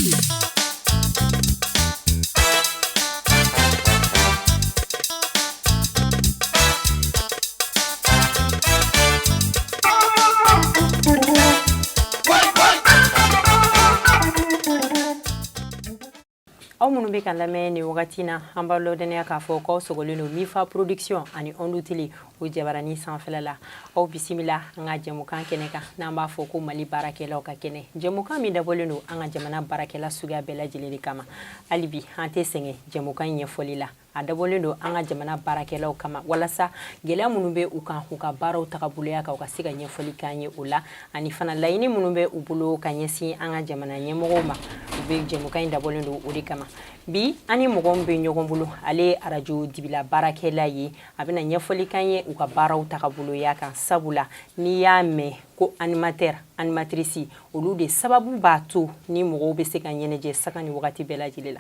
Aw minnu bɛ k'an lamɛn nin wagati na, an b'a ladɔnniya k'a fɔ k'aw sɔgɔlen don Mifa Production ani Onde Télé o jabarani sanfɛla la. Aw bisimila an ka jɛmukan kɛnɛ kan, n'an b'a fɔ ko Mali baarakɛlaw ka kɛnɛ, jɛmukan min dabɔlen don an ka jamana baarakɛla suguya bɛɛ lajɛlen de kama. Hali bi an tɛ sɛgɛn jɛmukan in ɲɛfɔli la. A dabɔlen don an ka jamana baarakɛlaw kama walasa gɛlɛya minnu bɛ u kan u ka baaraw tagaboloya kan, u ka se ka ɲɛfɔli k'an ye o la, ani fana laɲini minnu bɛ u bolo ka ɲɛsin an ka jamana ɲɛmɔgɔw ma. U bɛ jɛmukan in dabɔlen don o de kama. Bi, an ni mɔgɔ min bɛ ɲɔgɔn bolo, ale ye arajo dibila baarakɛla ye. A bɛna ɲɛfɔli k'an ye u ka baaraw tagaboloya kan, sabula n'i y'a mɛn ko animateur, animatrice, olu de sababu b'a to ni mɔgɔw bɛ se ka ɲɛnajɛ sanga ni wagati bɛɛ lajɛlen la.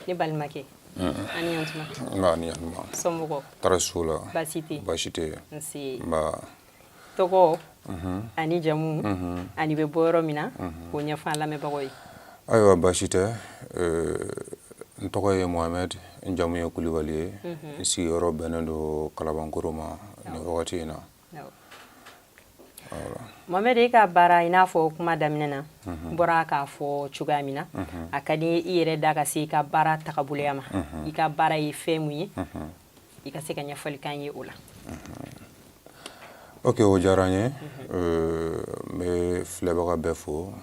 Ne balimakɛ, an ni yantuma. Nba, ni yantuma. Somɔgɔw? Tɔɔrɔ su la. Baasi tɛ? Baasi tɛ. Nse. Nba. Tɔgɔ ani jamu ani bɛ bɔ yɔrɔ min na, k'o ɲɛfɔ an lamɛnbagaw ye. Ayiwa, baasi tɛ. N tɔgɔ ye Mohamed, n jamu ye Kulibali ye. N sigiyɔrɔ bɛnnen don Kalabankoro ma nin wagati in na. Mohamed, e ka baara, i n'a fɔ kuma daminɛ na n bɔra k'a fɔ cogoya min na, a ka di i yɛrɛ da ka se i ka baara tagaboloya ma. I ka baara ye fɛn mun ye? I ka se ka ɲɛfɔli k'an ye o la. Ok, o diyara n ye. N bɛ filɛbaga bɛɛ fo,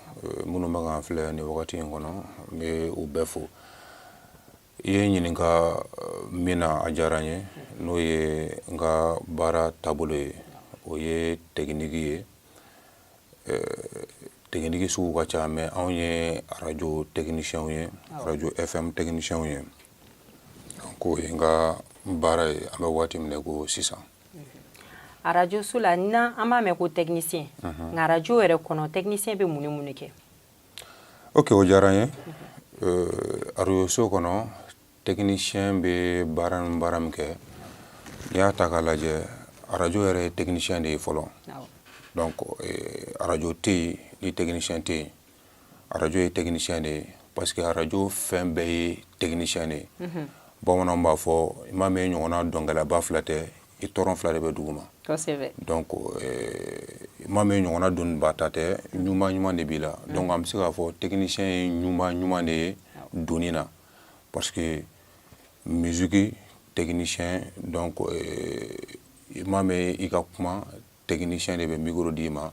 minnu bɛ k'an filɛ nin wagati in kɔnɔ, n bɛ u bɛɛ fo. I ye n ɲininka min na, a diyara n ye, n'o ye n ka baara taabolo ye, o ye tɛkiniki ye. Tɛkiniki sugu ka ca, mais anw ye arajo tɛkinisiyɛnw ye, arajo FM tɛkinisiyɛnw ye. K'o ye n ka baara ye an bɛ waati min na ko sisan. Arajo so la, an b'a mɛn ko technicien, nka arajo yɛrɛ kɔnɔ, technicien bɛ mun ni mun de kɛ? Ok, o diyara n ye. Arajo so kɔnɔ, technicien bɛ baara ni baara min kɛ, n'i y'a ta k'a lajɛ, arajo yɛrɛ ye technicien de ye fɔlɔ. Donc arajo tɛ yen ni technicien tɛ yen. Arajo ye technicien de ye, parce que arajo fɛn bɛɛ ye technicien de ye. Bamananw b'a fɔ, i m'a mɛn ɲɔgɔnna dɔnkɛlaba fila tɛ, i tɔrɔn fila de bɛ dugu ma. Donc i m'a mɛn ɲɔgɔnna doniba ta tɛ, ɲuman ɲuman de b'i la. Donc an bɛ se k'a fɔ technicien ye ɲuman ɲuman de ye doni na, parce que musique technicien, donc i m'a mɛn i ka kuma, technicien de bɛ micro d'i ma.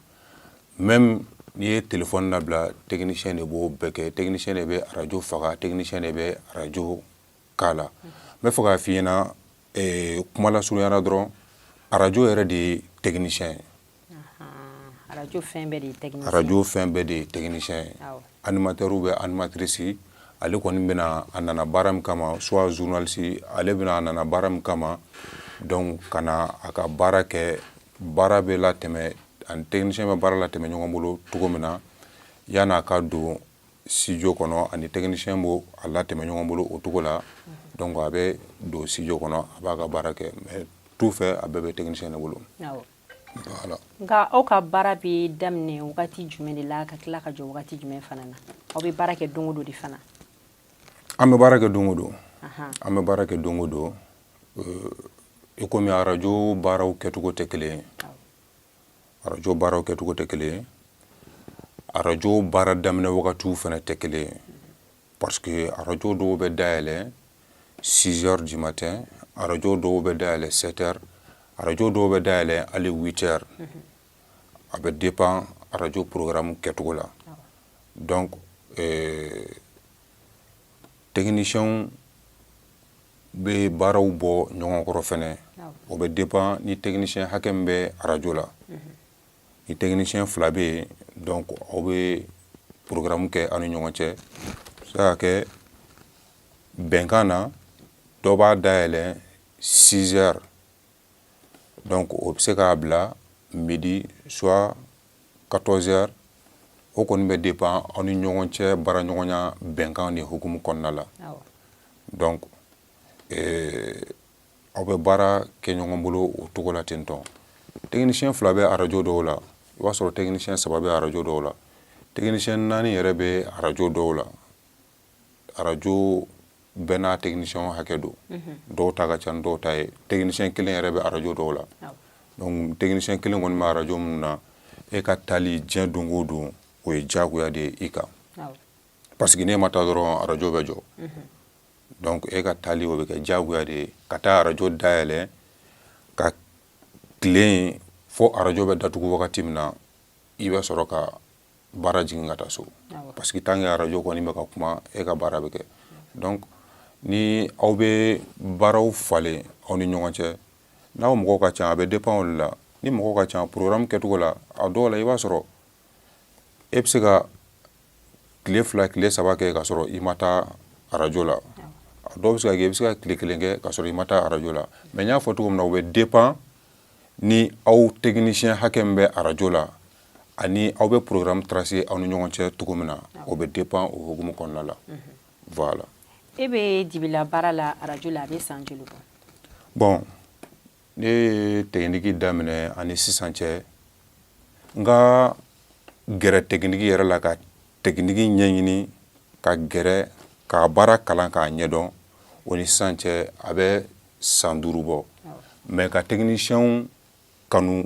Même n'i ye téléphone labila, technicien de b'o bɛɛ kɛ. Technicien de bɛ arajo faga, technicien de bɛ arajo k'a la. N bɛ fɛ k'a f'i ɲɛna kuma lasurunyana dɔrɔn, arajo yɛrɛ de ye technicien ye. Arajo fɛn bɛɛ de ye technicien. Arajo fɛn bɛɛ de ye technicien ye. Animateur bɛ animatrice, ale kɔni bɛna, a nana baara min kama, soit journaliste, ale bɛna, a nana baara min kama, donc ka na a ka baara kɛ. Baara bɛ latɛmɛ ani technicien bɛ baara latɛmɛ ɲɔgɔn bolo cogo min na, yan'a ka don studio kɔnɔ, ani technicien b'o a latɛmɛ ɲɔgɔn bolo o cogo la. Donc a bɛ don studio kɔnɔ, a b'a ka baara kɛ, mais tout fait, a bɛɛ bɛ technicien de bolo. Voilà. Nka aw ka baara bɛ daminɛ wagati jumɛn de la, ka tila ka jɔ wagati jumɛn fana na? Aw bɛ baara kɛ don o don de fana? An bɛ baara kɛ don o don. An bɛ baara kɛ don o don. I komi arajo baaraw kɛcogo tɛ kelen ye, arajo baaraw kɛcogo tɛ kelen ye, arajo baara daminɛ wagatiw fana tɛ kelen ye, parce que arajo dɔw bɛ dayɛlɛ 6 heures du matin, arajo dɔw bɛ dayɛlɛ 7 heures, arajo dɔw bɛ dayɛlɛ hali 8 heures. A bɛ dépend arajo programme kɛcogo la. Donc technicien bɛ baaraw bɔ ɲɔgɔn kɔrɔ fɛnɛ. O bɛ dépend ni technicien hakɛ min bɛ arajo la. Ni technicien fila bɛ yen, donc aw bɛ programme kɛ aw ni ɲɔgɔn cɛ. Se ka kɛ bɛnkan na, dɔ b'a dayɛlɛ 6 heures, donc o bɛ se k'a bila midi, soit 14 heures. O kɔni bɛ dépend aw ni ɲɔgɔn cɛ baaraɲɔgɔnya bɛnkan de hukumu kɔnɔna la. Donc aw bɛ baara kɛ ɲɔgɔn bolo o cogo la ten tɔ. Technicien fila bɛ arajo dɔw la, i b'a sɔrɔ technicien saba bɛ arajo dɔw la, technicien naani yɛrɛ bɛ arajo dɔw la. arajo bɛɛ n'a technicien hakɛ don. Dɔw ta ka ca ni dɔw ta ye. Technicien kelen yɛrɛ bɛ arajo dɔw la. Donc technicien kelen kɔni bɛ arajo minnu na, e ka taali diɲɛ don o don, o ye diyagoya de ye i kan, parce que n'e ma taa dɔrɔn, arajo bɛ jɔ. Donc e ka taali, o bɛ kɛ diyagoya de ye ka taa arajo dayɛlɛ ka tilen fo arajo bɛ datugu wagati min na, i bɛ sɔrɔ ka baara jigin ka taa so, parce que tant que arajo kɔni bɛ ka kuma, e ka baara bɛ kɛ. Donc ni aw bɛ baaraw falen aw ni ɲɔgɔn cɛ, n'aw mɔgɔw ka ca, a bɛ dépend o de la. Ni mɔgɔw ka ca programme kɛcogo la, a dɔw la i b'a sɔrɔ e bɛ se ka tile 2, tile 3 kɛ ka sɔrɔ i ma taa arajo la. A dɔw bɛ se ka kɛ i bɛ se ka tile 1 kɛ ka sɔrɔ i ma taa arajo la. Mais n y'a fɔ cogo min na, o bɛ dépend ni aw technicien hakɛ min bɛ arajo la ani aw bɛ programme tracer aw ni ɲɔgɔn cɛ cogo min na, o bɛ dépend o hukumu kɔnɔna la. Voilà. E bɛ dibila baara la arajo la, a bɛ san joli bɔ? Bon, ne ye technique daminɛ ani sisan cɛ, n ka gɛrɛ technique yɛrɛ la, ka technique ɲɛɲini, ka gɛrɛ k'a baara kalan k'a ɲɛdɔn, o ni sisan cɛ, a bɛ san 5 bɔ. Mais ka technicien kanu,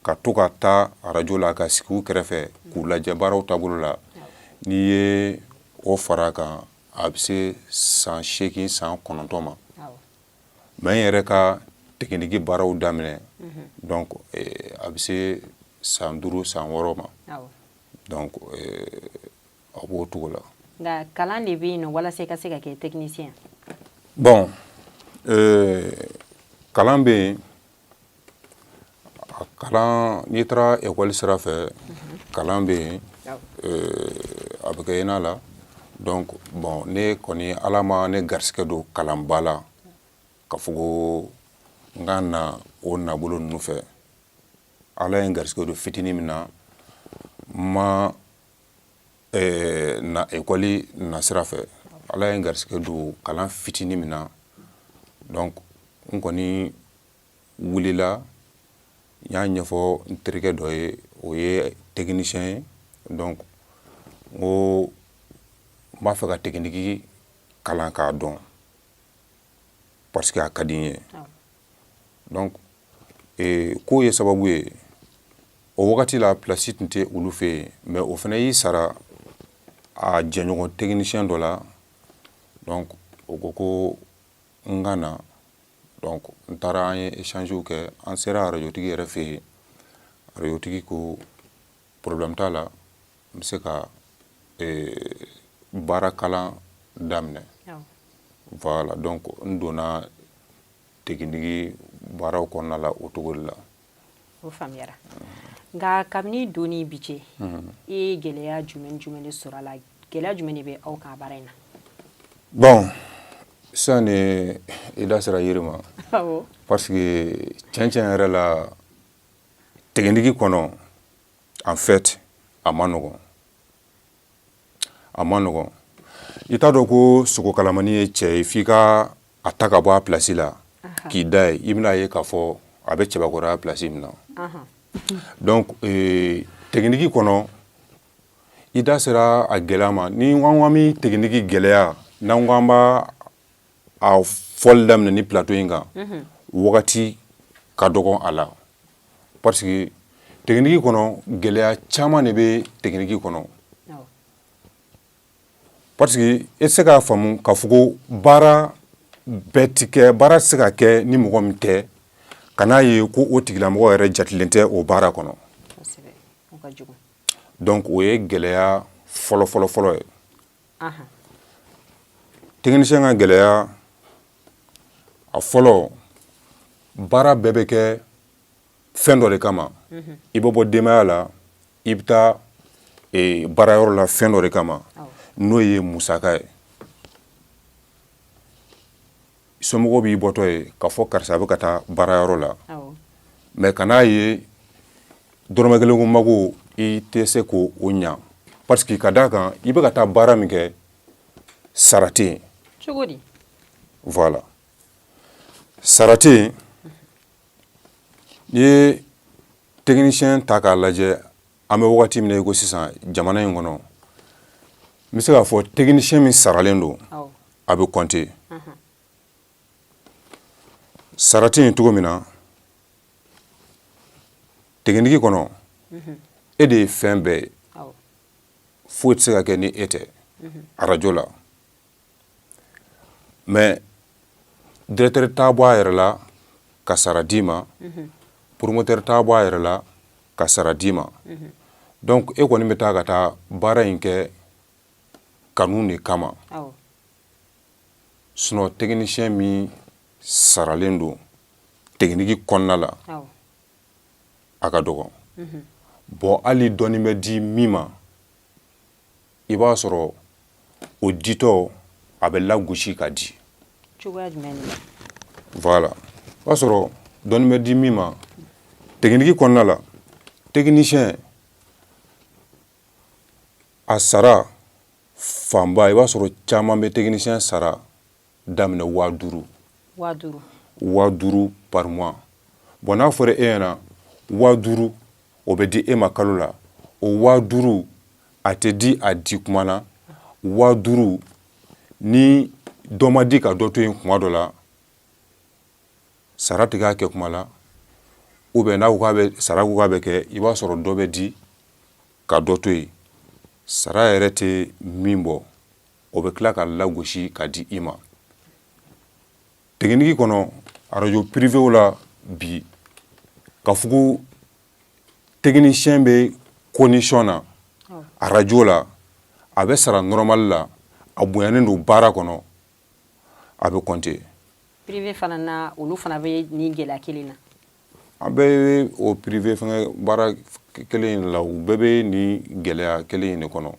ka to ka taa arajo la, ka sigi u kɛrɛfɛ k'u lajɛ baaraw taabolo la, n'i ye o fara kan, a bɛ se san 8, san 9 ma. Mais n yɛrɛ ka technique baaraw daminɛ, donc a bɛ se san 5, san 6 ma. Donc a b'o cogo la. Nka kalan de bɛ yen nɔ walasa i ka se ka kɛ technicien? Bon, kalan bɛ yen. A kalan, n'i taara ekɔli sira fɛ, kalan bɛ yen, a bɛ kɛ ENA la. Donc bon, ne kɔni, Ala ma ne garisɛgɛ don kalanba la ka fɔ ko n ka na o nabolo ninnu fɛ. Ala ye n garisɛgɛ don fitinin min na, n ma na ekɔli nasira fɛ. Ala ye n garisɛgɛ don kalan fitinin min na, donc n kɔni wulila, n y'a ɲɛfɔ n terikɛ dɔ ye, o ye technicien ye. Donc n ko n b'a fɛ ka technique kalan k'a dɔn, parce que a ka di n ye. Donc ko ye sababu ye, o wagati la place tun tɛ olu fɛ yen, mais o fana y'i sara a jɛɲɔgɔn technicien dɔ la. Donc o ko ko n ka na. Donc n taara, an ye échange kɛ, an sera arajotigi yɛrɛ fɛ yen. Arajotigi ko problème t'a la, n bɛ se ka baara kalan daminɛ. Voilà, donc n donna technique baaraw kɔnɔna la o cogo de la. O faamuyara. Nka kabini donni bi cɛ, i ye gɛlɛya jumɛn jumɛn de sɔrɔ a la? Gɛlɛya jumɛn de bɛ aw ka baara in na? Bon, sisan ni i da sera yiri ma, parce que tiɲɛ tiɲɛ yɛrɛ la, technique kɔnɔ, en fait, a ma nɔgɔn, a ma nɔgɔn. I t'a dɔn ko sogo kalamani ye cɛ ye, f'i ka a ta ka bɔ a place la k'i da ye, i bɛna ye k'a fɔ a bɛ cɛbakɔrɔya place min na. Donc technique kɔnɔ, i da sera a gɛlɛya ma. Ni an ko an bɛ technique gɛlɛya, n'an ko an b'a a fɔli daminɛ ni plateau in kan, wagati ka dɔgɔn a la, parce que technique kɔnɔ, gɛlɛya caman de bɛ technique kɔnɔ, parce que e tɛ se k'a faamu k'a fɔ ko baara bɛɛ ti kɛ, baara tɛ se ka kɛ ni mɔgɔ min tɛ ka n'a ye ko o tigilamɔgɔ yɛrɛ jatilen tɛ o baara kɔnɔ. Donc o ye gɛlɛya fɔlɔ fɔlɔ fɔlɔ ye. Technicien ka gɛlɛya a fɔlɔ, baara bɛɛ bɛ kɛ fɛn dɔ de kama. I bɛ bɔ denbaya la, i bɛ taa baarayɔrɔ la fɛn dɔ de kama, n'o ye musaka ye. Somɔgɔw b'i bɔtɔ ye k'a fɔ karisa bɛ ka taa baarayɔrɔ la, mais ka n'a ye dɔrɔmɛ kelen ko mago, i tɛ se k'o ɲa, parce que ka d'a kan, i bɛ ka taa baara min kɛ, sara tɛ yen. Cogo di? Voilà, sara tɛ yen. N'i ye technicien ta k'a lajɛ, an bɛ wagati min na i ko sisan, jamana in kɔnɔ. N bɛ se k'a fɔ technicien min saralen don, a bɛ compter. Sara tɛ yen cogo min na, technique kɔnɔ, e de ye fɛn bɛɛ ye, foyi tɛ se ka kɛ ni e tɛ arajo la. Mais directeur t'a bɔ a yɛrɛ la ka sara d'i ma, promoteur t'a bɔ a yɛrɛ la ka sara d'i ma. Donc e kɔni bɛ taa ka taa baara in kɛ kanu de kama. Sinon technicien min saralen don technique kɔnɔna la, a ka dɔgɔ. Bon, hali dɔɔni bɛ di min ma, i b'a sɔrɔ o ditɔ, a bɛ lagosi ka di. Cogoya jumɛn de la? Voilà, o b'a sɔrɔ dɔɔni bɛ di min ma technique kɔnɔna la, technicien a sara fanba, i b'a sɔrɔ caman bɛ technicien sara daminɛ 5000. 5000. 5000 par mois. Bon, n'a fɔra e ɲɛna 5000, o bɛ di e ma kalo la, o 5000, a tɛ di a di kuma na. 5000 ni dɔ ma di ka dɔ to yen kuma dɔ la, sara tɛ k'a kɛ kuma la, ou bien n'a ko k'a bɛ sara, ko k'a bɛ kɛ, i b'a sɔrɔ dɔ bɛ di ka dɔ to yen. Sara yɛrɛ tɛ min bɔ, o bɛ tila ka lagosi ka di i ma. Technique kɔnɔ, arajo privéw la bi, ka fɔ ko technicien bɛ condition na arajo la, a bɛ sara normal la, a bonyanen don baara kɔnɔ, a bɛ compter. Privé fana na, olu fana bɛ nin gɛlɛya kelen na? An bɛɛ bɛ o privé fɛngɛ baara kelen in la. U bɛɛ bɛ nin gɛlɛya kelen in de kɔnɔ,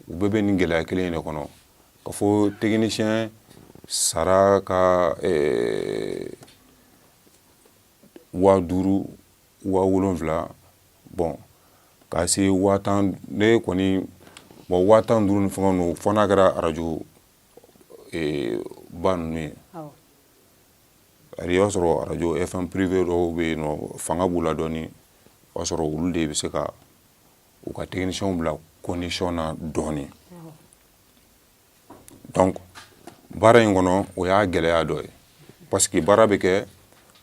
u bɛɛ bɛ nin gɛlɛya kelen in de kɔnɔ. Ka fɔ technicien sara ka 5000, 7000, bon, ka se 10 000, ne kɔni, bon, 15 000 ni fɛngɛ ninnu, fo n'a kɛra arajo ba ninnu ye. I b'a sɔrɔ arajo FM privé dɔw bɛ yen nɔ, fanga b'u la dɔɔni, o b'a sɔrɔ olu de bɛ se ka u ka technicien bila condition na dɔɔni. Donc baara in kɔnɔ, o y'a gɛlɛya dɔ ye, parce que baara bɛ kɛ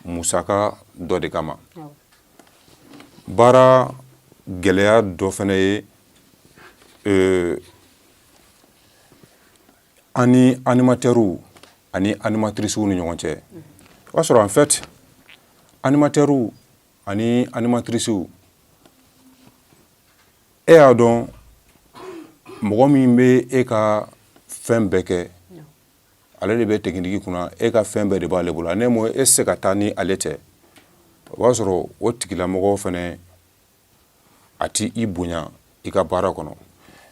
musaka dɔ de kama. Baara gɛlɛya dɔ fana ye an ni animateurs ani animatrices ni ɲɔgɔn cɛ. O b'a sɔrɔ en fait animateurs ani animatrices, e y'a dɔn, mɔgɔ min bɛ e ka fɛn bɛɛ kɛ, ale de bɛ technique kunna, e ka fɛn bɛɛ de b'ale bolo. Ne mo e tɛ se ka taa ni ale tɛ. O b'a sɔrɔ o tigilamɔgɔ fɛnɛ, a ti i bonya i ka baara kɔnɔ.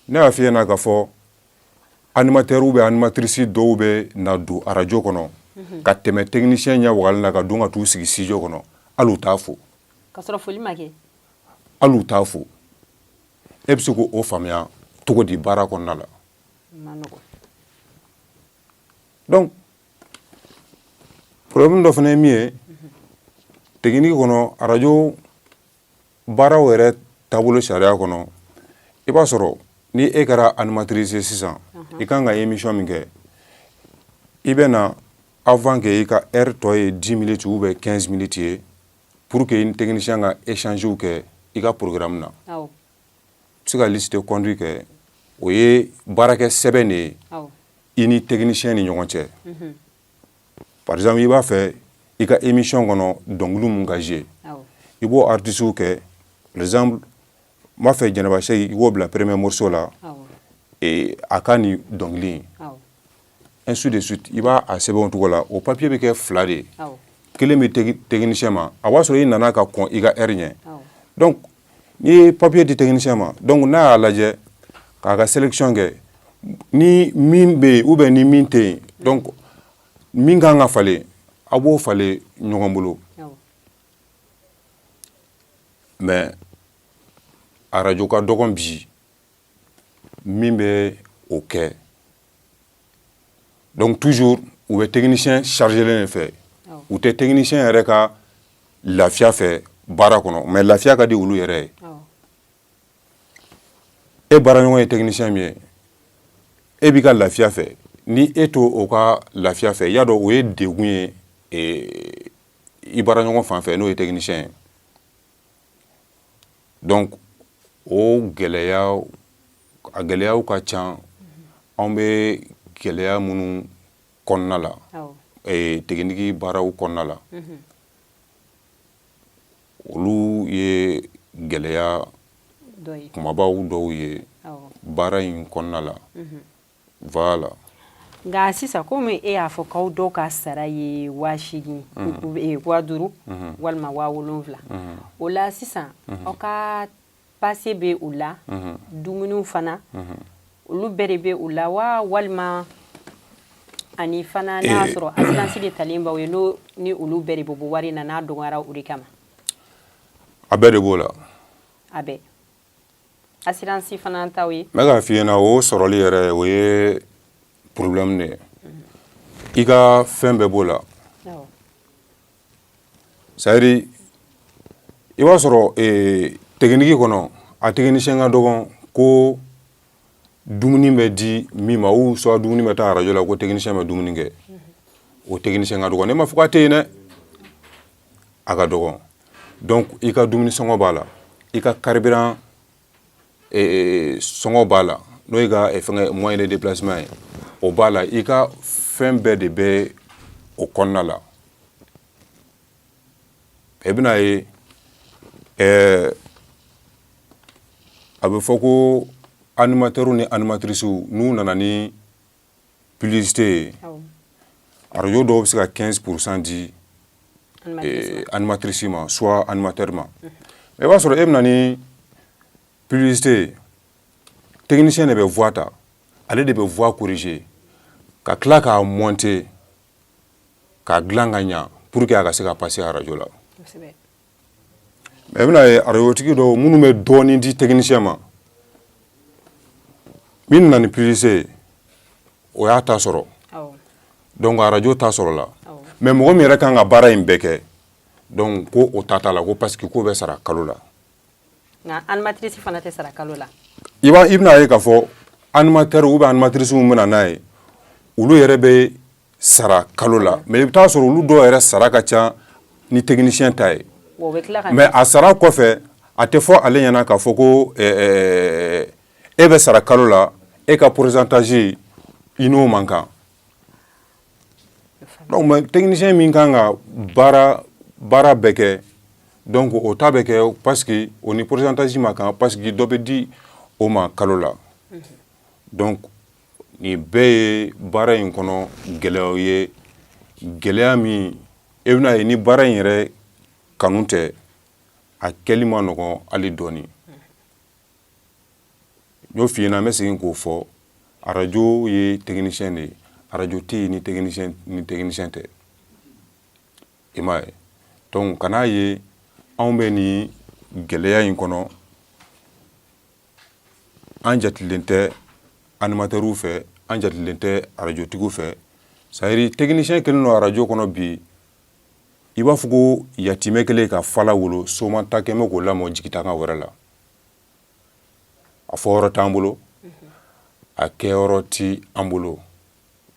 Ne y'a f'i ɲɛna k'a fɔ animateur bɛ animatrice dɔw bɛ na don arajo kɔnɔ ka tɛmɛ technicien ɲɛ wagali la, ka don ka t'u sigi studio kɔnɔ, hali u t'a fo. Ka sɔrɔ foli ma kɛ. Hali u t'a fo. E bɛ se k'o faamuya cogo di baara kɔnɔna la? Ma nɔgɔn. Donc problème dɔ fana ye min ye technique kɔnɔ, arajo baaraw yɛrɛ taabolo sariya kɔnɔ, i b'a sɔrɔ ni e kɛra animatrice ye sisan, i kan ka émission min kɛ, i bɛ na avant que i ka heure tɔ ye 10 minutes ou bien 15 minutes ye, pour que i ni technicien ka échange kɛ i ka programme na. I bɛ se ka liste de conduite kɛ, o ye baarakɛ sɛbɛn de ye i ni technicien ni ɲɔgɔn cɛ. Par exemple, i b'a fɛ i ka émission kɔnɔ dɔnkili mun ka jouer, i b'o artistes kɛ. Par exemple, n b'a fɛ Jɛnɛba Sɛki, i k'o bila premier morceau la, et a ka nin dɔnkili in, ainsi de suite. I b'a a sɛbɛn o cogo la. O papier bɛ kɛ fila de ye. Kelen bɛ technicien ma, a b'a sɔrɔ i nana ka kɔn i ka heure ɲɛ. Donc n'i ye papier di technicien ma, donc n'a y'a lajɛ k'a ka sélection kɛ, ni min bɛ yen ou bien ni min tɛ yen, donc min kan ka falen, a b'o falen ɲɔgɔn bolo. Mais arajo ka dɔgɔn bi min bɛ o kɛ. Donc toujours u bɛ technicien chargé de fɛ, u tɛ technicien yɛrɛ ka lafiya fɛ baara kɔnɔ, mais lafiya ka di olu yɛrɛ ye. E baaraɲɔgɔn ye technicien min ye, e b'i ka lafiya fɛ, ni e to o ka lafiya fɛ, i y'a dɔn o ye degun ye i baaraɲɔgɔn fan fɛ, n'o ye technicien ye. Donc o gɛlɛya, a gɛlɛyaw ka ca. Anw bɛ gɛlɛya minnu kɔnɔna la technique baaraw kɔnɔna la, olu ye gɛlɛya kumabaw dɔw ye baara in kɔnɔna la. Voilà. Nka sisan, komi e y'a fɔ k'aw dɔw ka sara ye 8000, 5000 walima 7000, o la sisan aw ka passe bɛ o la, dumuniw fana, olu bɛɛ de bɛ o la wa? Walima ani fana n'a y'a sɔrɔ assurance de talen b'aw ye, n'o ni olu bɛɛ de bɛ bɔ wari in na, n'a dɔgɔyara o de kama? A bɛɛ de b'o la. A bɛɛ, assurance fana t'aw ye? N bɛ k'a f'i ɲɛna, o sɔrɔli yɛrɛ, o ye problème de ye. I ka fɛn bɛɛ b'o la. C'est à dire, i b'a sɔrɔ technique kɔnɔ, a technicien ka dɔgɔn ko dumuni bɛ di min ma, ou soit dumuni bɛ taa arajo la ko technicien bɛ dumuni kɛ, o technicien ka dɔgɔn. Ne ma fɔ k'a tɛ yen dɛ, a ka dɔgɔn. Donc i ka dumuni sɔngɔ b'a la, i ka carburant sɔngɔ b'a la, n'o y'i ka fɛngɛ moyen de déplacement ye, o b'a la. I ka fɛn bɛɛ de bɛ o kɔnɔna la. I bɛna ye, a bɛ fɔ ko animateurs ni animatrices, n'u nana ni publicité ye, arajo dɔw bɛ se ka 15% di animatrice ma, soit animateur ma. I b'a sɔrɔ e bɛ na ni publicité ye, technicien de bɛ voix ta, ale de bɛ voix corriger, ka tila k'a monter, k'a dilan ka ɲa pour que a ka se ka passer arajo la. Mais i bɛna ye, arajotigi dɔw minnu bɛ dɔɔnin di technicien ma, min nana ni publicité ye, o y'a ta sɔrɔ, donc arajo ta sɔrɔ la. Mais mɔgɔ min yɛrɛ kan ka baara in bɛɛ kɛ, donc ko o ta t'a la, ko parce que k'o bɛ sara kalo la. Nka animatrice fana tɛ sara kalo la? I bɛna ye k'a fɔ animateur ou bien animatrice min bɛna n'a ye, olu yɛrɛ bɛ sara kalo la, mais i bɛ taa sɔrɔ olu dɔw yɛrɛ sara ka ca ni technicien ta ye. Mais a sara kɔfɛ, a tɛ fɔ ale ɲɛna k'a fɔ ko e bɛ sara kalo la, e ka pourcentage i n'o man kan. Donc mais technicien min kan ka baara bɛɛ kɛ, donc o ta bɛ kɛ parce que o ni pourcentage ma kan, parce que dɔ bɛ di o ma kalo la. Donc nin bɛɛ ye baara in kɔnɔ gɛlɛyaw ye, gɛlɛya min e bɛna ye ni baara in yɛrɛ kanu tɛ, a kɛli ma nɔgɔn hali dɔɔni. N y'o f'i ɲɛna, n bɛ segin k'o fɔ: arajo ye technicien de ye, arajo tɛ yen ni technicien tɛ. I m'a ye? Donc kan'a ye anw bɛ nin gɛlɛya in kɔnɔ, an jatilen tɛ animateurs fɛ, an jatilen tɛ arajotigiw fɛ. C'est à dire, technicien kɛlen don arajo kɔnɔ bi, i b'a fɔ ko yatimɛ kɛlen ka fala wolo, soma ta kɛ bɛ k'o lamɔ jigita wɛrɛ la. A fɔ yɔrɔ t'an bolo, a kɛyɔrɔ ti an bolo.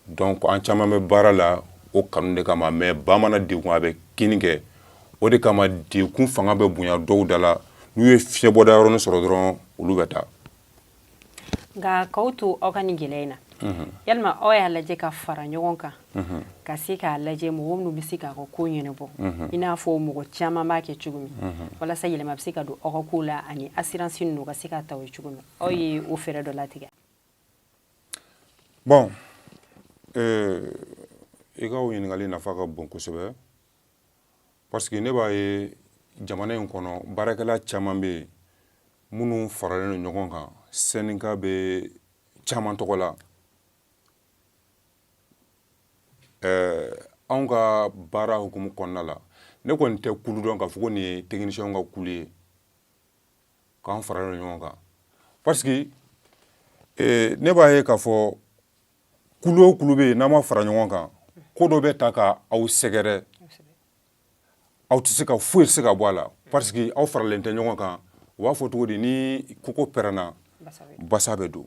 Donc an caman bɛ baara la o kanu de kama, mais ba mana degun, a bɛ kini kɛ. O de kama degun fanga bɛ bonya dɔw da la, n'u ye fiɲɛbɔda yɔrɔnin sɔrɔ dɔrɔn, olu bɛ taa. Nka k'aw to aw ka nin gɛlɛya in na, yalima aw y'a lajɛ ka fara ɲɔgɔn kan ka se k'a lajɛ mɔgɔ minnu bɛ se k'a ka ko ɲɛnabɔ, i n'a fɔ mɔgɔ caman b'a kɛ cogo min, walasa yɛlɛma bɛ se ka don aw ka ko la, ani assurance ninnu ka se ka ta o ye cogo min? Aw ye o fɛɛrɛ dɔ latigɛ? Bon, i ka o ɲininkali nafa ka bon kosɛbɛ, parce que ne b'a ye jamana in kɔnɔ, baarakɛla caman bɛ yen minnu faralen don ɲɔgɔn kan, syndicat bɛ caman tɔgɔ la. Anw ka baara hukumu kɔnɔna la, ne kɔni tɛ kulu dɔn k'a fɔ ko nin ye technicien ka kulu ye k'an faralen don ɲɔgɔn kan, parce que ne b'a ye k'a fɔ kulu o kulu bɛ yen, n'an ma fara ɲɔgɔn kan, ko dɔ bɛ ta ka aw sɛgɛrɛ, aw tɛ se ka foyi tɛ se ka bɔ a la, parce que aw faralen tɛ ɲɔgɔn kan. U b'a fɔ cogo di? Ni koko pɛrɛnna Basa bɛ don.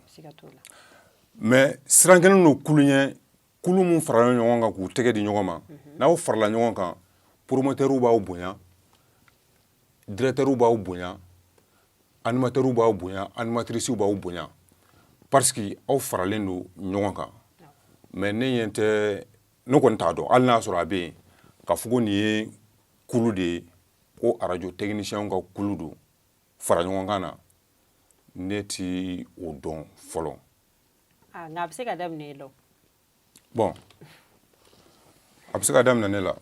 Mais siran kɛlen don kulu ɲɛ, kulu min farala ɲɔgɔn kan k'u tɛgɛ di ɲɔgɔn ma. N'aw farala ɲɔgɔn kan, promoteurw b'aw bonya, directeurw b'aw bonya, animateurw b'aw bonya, animatricew b'aw bonya, parce que aw faralen don ɲɔgɔn kan. Mais ne ɲɛ tɛ, ne kɔni t'a dɔn, hali n'a sɔrɔ a bɛ yen, ka fɔ ko nin ye kulu de ye, ko arajo technicien ka kulu don fara ɲɔgɔn kan na, ne ti o dɔn fɔlɔ. Nka a bɛ se ka daminɛ e la. Bon, a bɛ se ka daminɛ ne la.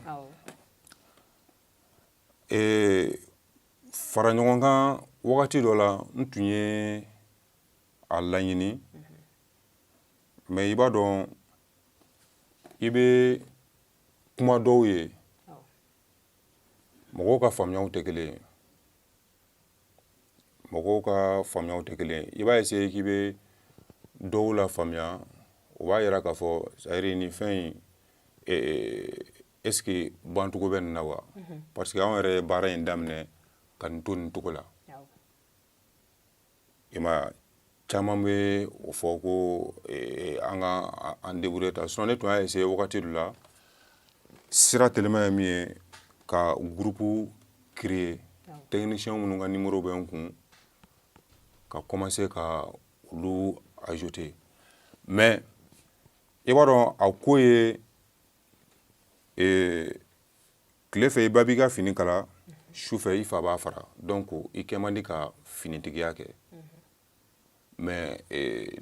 Fara ɲɔgɔn kan, wagati dɔ la n tun ye a laɲini, mais i b'a dɔn, i bɛ kuma dɔw ye, mɔgɔw ka faamuyaw tɛ kelen ye, mɔgɔw ka faamuyaw tɛ kelen ye. I b'a essayer k'i bɛ dɔw la faamuya, o b'a yira k'a fɔ, c'est à dire, nin fɛn in, est ce que bancogo bɛ nin na wa? Parce que anw yɛrɛ ye baara in daminɛ ka nin to nin cogo la. I ma caman bɛ o fɔ ko an ka an débrouiller ta. Sinon ne tun y'a essayer wagati dɔ la, sira teliman ye min ye, ka groupe créer, technicien minnu ka numéro bɛ n kun, ka commencer ka olu ajouter. Mais i b'a dɔn, a ko ye tile fɛ i ba b'i ka fini kala, su fɛ i fa b'a fara. Donc i kɛ man di ka finitigiya kɛ. Mais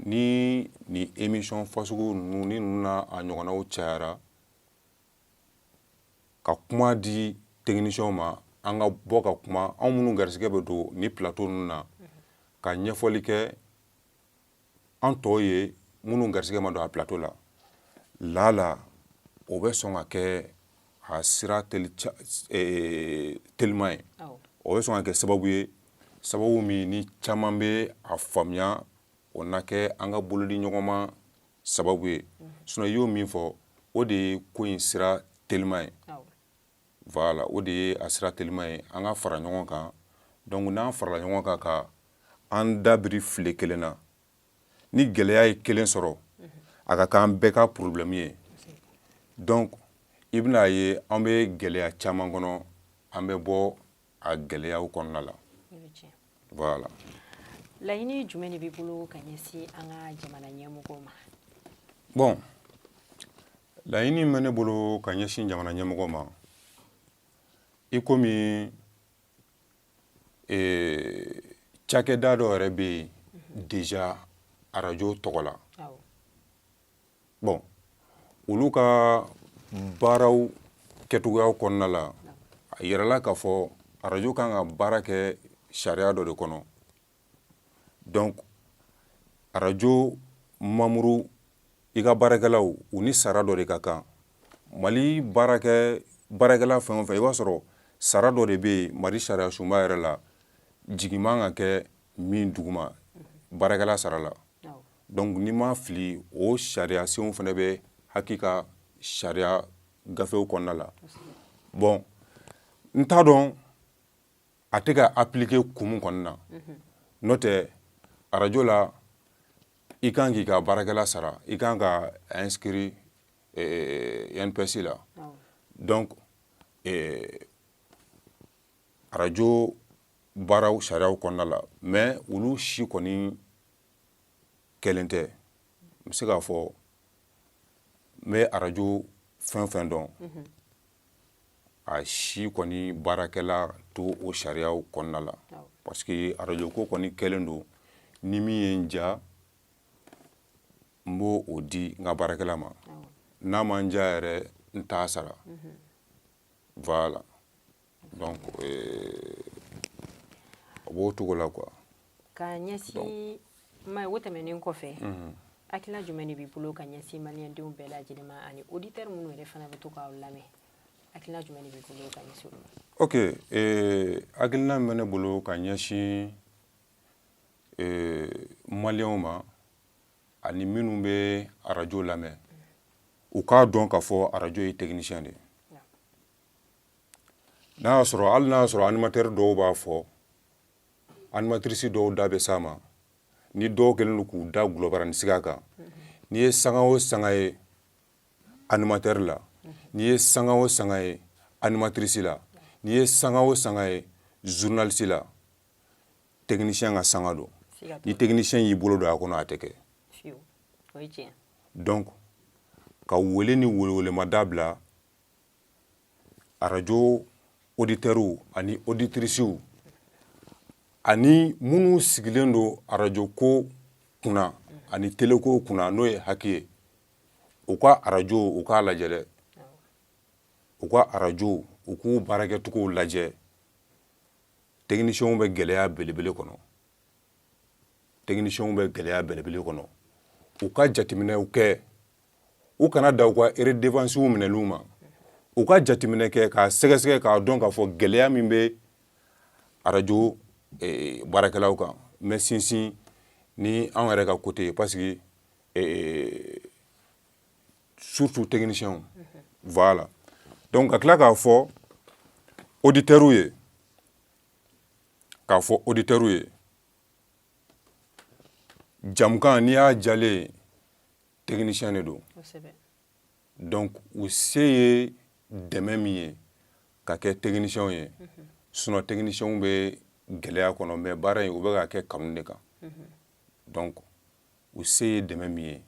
ni ni émission fasugu ninnu ni ninnu n'a a ɲɔgɔnnaw cayara, ka kuma di technicien ma, an ka bɔ ka kuma, anw minnu garisɛgɛ bɛ don ni plateau ninnu na, ka ɲɛfɔli kɛ an tɔw ye minnu garisɛgɛ ma don a plateau la, la o bɛ sɔn ka kɛ a sira teliman ye. O bɛ sɔn ka kɛ sababu ye, sababu min ni caman bɛ a faamuya, o na kɛ an ka bolodi ɲɔgɔnma sababu ye. Sinon i y'o min fɔ, o de ye ko in sira teliman ye. Voilà, o de ye a sira teliman ye, an ka fara ɲɔgɔn kan. Donc n'an farala ɲɔgɔn kan ka an dabiri file kelen na, ni gɛlɛya ye kelen sɔrɔ, a ka kan bɛɛ ka problème ye. Donc i bɛna ye, an bɛ gɛlɛya caman kɔnɔ, an bɛ bɔ a gɛlɛyaw kɔnɔna la. Voilà. Laɲini jumɛn de b'i bolo ka ɲɛsin an ka jamana ɲɛmɔgɔw ma? Bon, laɲini min bɛ ne bolo ka ɲɛsin jamana ɲɛmɔgɔw ma, i komi cakɛda dɔ yɛrɛ bɛ yen déjà arajo tɔgɔ la. Bon, olu ka baaraw kɛcogoyaw kɔnɔna la, a yirala k'a fɔ arajo kan ka baara kɛ sariya dɔ de kɔnɔ. Donc arajo membre, i ka baarakɛlaw, u ni sara dɔ de ka kan. Mali baarakɛla fɛn o fɛn, i b'a sɔrɔ sara dɔ de bɛ yen Mali sariya sunba yɛrɛ la, jigin man ka kɛ min duguma baarakɛla sara la. Donc n'i ma fili, o sariya senw fana bɛ HAC ka sariya gafew kɔnɔna la. Bon, n t'a dɔn a tɛ ka appliquer kun mun kɔni na. N'o tɛ, arajo la, i kan k'i ka baarakɛla sara, i kan ka inscrit INPS la. Donc arajo baaraw sariyaw kɔnɔna la, mais olu si kɔni kɛlen tɛ. N bɛ se k'a fɔ n bɛ arajo fɛn fɛn dɔn, a si kɔni baarakɛla to o sariyaw kɔnɔna la, parce que arajo ko kɔni kɛlen don, ni min ye n ja, n b'o o di n ka baarakɛla ma, n'a ma n ja yɛrɛ, n t'a sara. Voilà, donc o b'o cogo la quoi. Ka ɲɛsin ma, o tɛmɛnen kɔfɛ, hakilina jumɛn de b'i bolo ka ɲɛsin maliyɛndenw bɛɛ lajɛlen ma, ani auditeur minnu yɛrɛ fana bɛ to k'aw lamɛn, hakilina jumɛn de b'i bolo ka ɲɛsin olu ma? Ok, hakilina min bɛ ne bolo ka ɲɛsin maliyɛnw ma ani minnu bɛ arajo lamɛn, u k'a dɔn k'a fɔ arajo ye technicien de ye. N'a y'a sɔrɔ, hali n'a y'a sɔrɔ animateur dɔw b'a fɔ, animatrice dɔw da bɛ s'a ma. Ni dɔw kɛlen don k'u da gulɔbarani sigi a kan, n'i ye sanga o sanga ye animateur la, n'i ye sanga o sanga ye animatrice la, n'i ye sanga o sanga ye journaliste la, technicien ka sanga don. Ni technicien y'i bolo don a kɔnɔ, a tɛ kɛ. Donc ka wele ni welewelemada bila arajo auditeurs ani auditrices ani minnu sigilen don arajo ko kunna ani télé ko kunna, n'o ye HAC ye, u ka arajo, u k'a lajɛ dɛ. U ka arajo, u k'u baarakɛcogow lajɛ. Techniciens bɛ gɛlɛya belebele kɔnɔ, techniciens bɛ gɛlɛya belebele kɔnɔ. U ka jateminɛw kɛ, u kana da u ka redevance minɛliw ma. U ka jateminɛ kɛ k'a sɛgɛsɛgɛ, k'a dɔn k'a fɔ gɛlɛya min bɛ arajo baarakɛlaw kan. N bɛ sinsin ni anw yɛrɛ ka côté ye, parce que surtout techniciens, voilà. Donc ka tila k'a fɔ auditeurs ye, k'a fɔ auditeurs ye, jamukan, n'i y'a jalen, technicien de don. Donc u se ye dɛmɛ min ye ka kɛ technicien ye, sinon technicien bɛ gɛlɛya kɔnɔ, mais baara in, u bɛ ka kɛ kanu de kan. Donc u se ye dɛmɛ min ye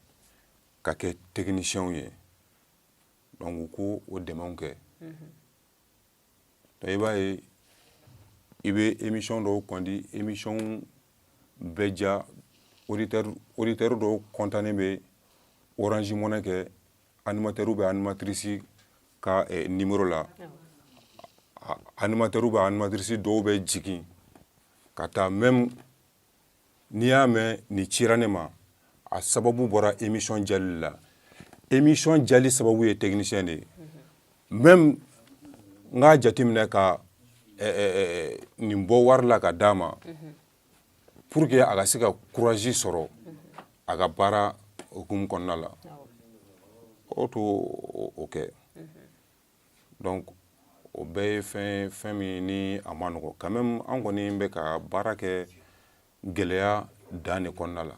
ka kɛ technicien ye, donc u ko o dɛmɛw kɛ. Donc i b'a ye, i bɛ émission dɔw kɔndi, émission bɛ ja auditeur, auditeur dɔw kɔntannen bɛ Orange Money kɛ animateur bɛ animatrice ka numéro la. Animateur bɛ animatrice dɔw bɛ jigin ka taa. Même n'i y'a mɛn nin cira ne ma, a sababu bɔra émission jali la. Émission jali sababu ye technicien de ye. Même n k'a jateminɛ ka nin bɔ wari la ka d'a ma pour que a ka se ka courage sɔrɔ a ka baara hukumu kɔnɔna la, o to o kɛ. Donc o bɛɛ ye fɛn fɛn min ni a ma nɔgɔ quand même. An kɔni bɛ ka baara kɛ gɛlɛya dan de kɔnɔna la,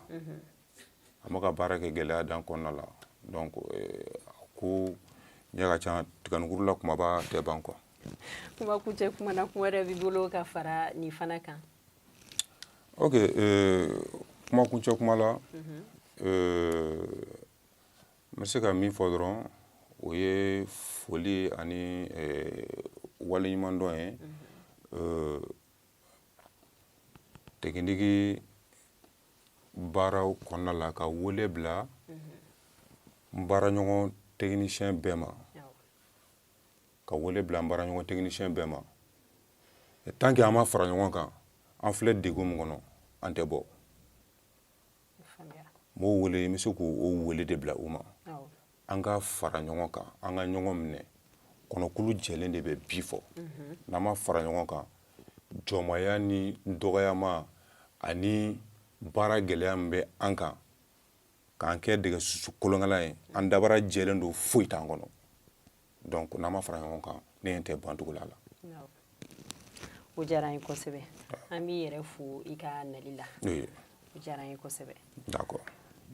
an bɛ ka baara kɛ gɛlɛya dan kɔnɔna la. Donc ko ɲɛ ka ca tiganikuru la, kumaba tɛ ban quoi. Kuma kuncɛ kuma na, kuma wɛrɛ b'i bolo ka fara nin fana kan? Ok, kuma kuncɛ kuma la, n bɛ se ka min fɔ dɔrɔn, o ye foli ani waleɲumandɔn ye technique baaraw kɔnɔna la, ka wele bila n baaraɲɔgɔn technicien bɛɛ ma, ka wele bila n baaraɲɔgɔn technicien bɛɛ ma. Tant que an ma fara ɲɔgɔn kan, an filɛ degun min kɔnɔ, an tɛ bɔ. N b'o wele, n bɛ se k'o wele de bila u ma: an ka fara ɲɔgɔn kan, an ka ɲɔgɔn minɛ. Kɔnɔkulu jɛlen de bɛ bi fɔ. N'an ma fara ɲɔgɔn kan, jɔnmaya ni dɔgɔyama ani baara gɛlɛya min bɛ an kan k'an kɛ dɛgɛ susu kolonkala ye, an dabara jɛlen don, foyi t'an kɔnɔ. Donc n'an ma fara ɲɔgɔn kan, ne ɲɛ tɛ bancogo la. O diyara n ye kosɛbɛ. An b'i yɛrɛ fo i ka nali la. O diyara n ye kosɛbɛ. D'accord.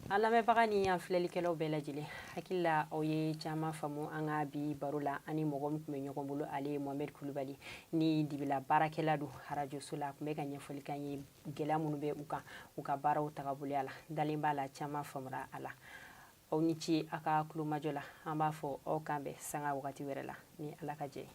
An lamɛnbaga ni an filɛlikɛlaw bɛɛ lajɛlen, hakili la aw ye caman faamu an ka bi baro la. Ani mɔgɔ min tun bɛ ɲɔgɔn bolo, ale ye Mohamed Kulubali ni dibila baarakɛla don arajoso la. A tun bɛ ka ɲɛfɔli k'an ye gɛlɛya minnu bɛ u kan u ka baaraw tagaboloya la. Dalen b'a la caman faamura a la. Aw ni ce a ka kulomajɔ la. An b'a fɔ aw kan bɛn sanga wagati wɛrɛ la ni Ala ka jɛ.